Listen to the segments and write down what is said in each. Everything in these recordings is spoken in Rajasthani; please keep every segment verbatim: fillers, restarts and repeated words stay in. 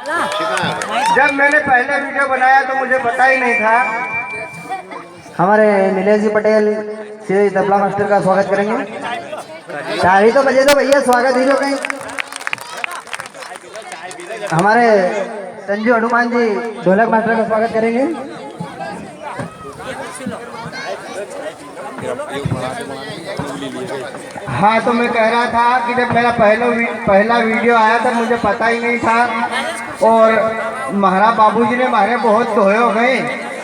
जब मैंने पहला वीडियो बनाया तो मुझे पता ही नहीं था। हमारे नीलेश जी पटेल, श्री तबला मास्टर का स्वागत करेंगे। ताली तो बजे दो भैया, स्वागत ही जो कहीं। हमारे संजू हनुमान जी ढोलक मास्टर का स्वागत करेंगे। हाँ, तो मैं कह रहा था कि जब मेरा पहला वी-, पहला वीडियो आया था, मुझे पता ही नहीं था। और म्हारा बाबूजी ने म्हारे बहुत धोयो गए।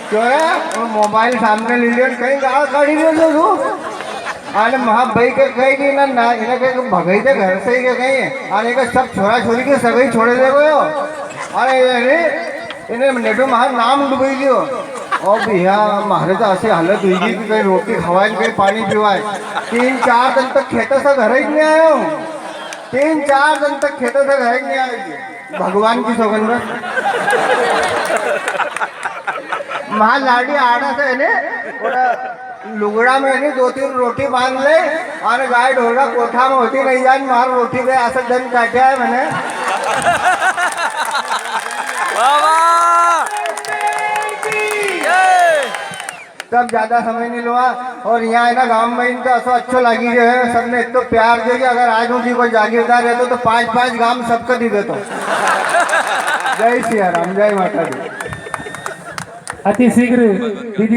क्यों रे? वो मोबाइल सामने ले लियो, कहीं गाल काढ़ी रह्यो तो तू। अरे म्हा भाई के कही कि ना, ना, इन्हें कहे कि भगाई दे घर से ही के कहीं। अरे के सब छोरा छोरी के सगाई छोड़े दे गयो। अरे, अरे, इन्हें नेटू म्हारा नाम डुबाई दियो। ओ भैया, म्हारे तो ऐसी हालत हुई कि कहीं रोटी खवाए, कहीं पानी पिवाए। तीन चार दिन तक खेतों से घर ही नहीं आया हूँ। तीन चार दिन तक खेतों से घर ही नहीं आया जी। भगवान की सौगंध है। म्हारा लाड़ी आड़ा से है ने, थोड़ा लुगड़ा में नहीं, दो तीन रोटी बांध ले और गाय ढोलरा कोठा में होती नहीं जाए, मार रोटी पे ऐसा दन काटा है मैंने। वाह, वाह। तब ज्यादा समय नहीं लुआ। और यहाँ है ना, गांव में इनको ऐसा अच्छो लागी गयो है, सबने इतनो प्यार दियो कि अगर आज हूँ जी कोई जागीरदार रहतो तो पांच पांच गांव सबको दे देतो। जय सिया राम, जय माता दी। अति शीघ्र दीदी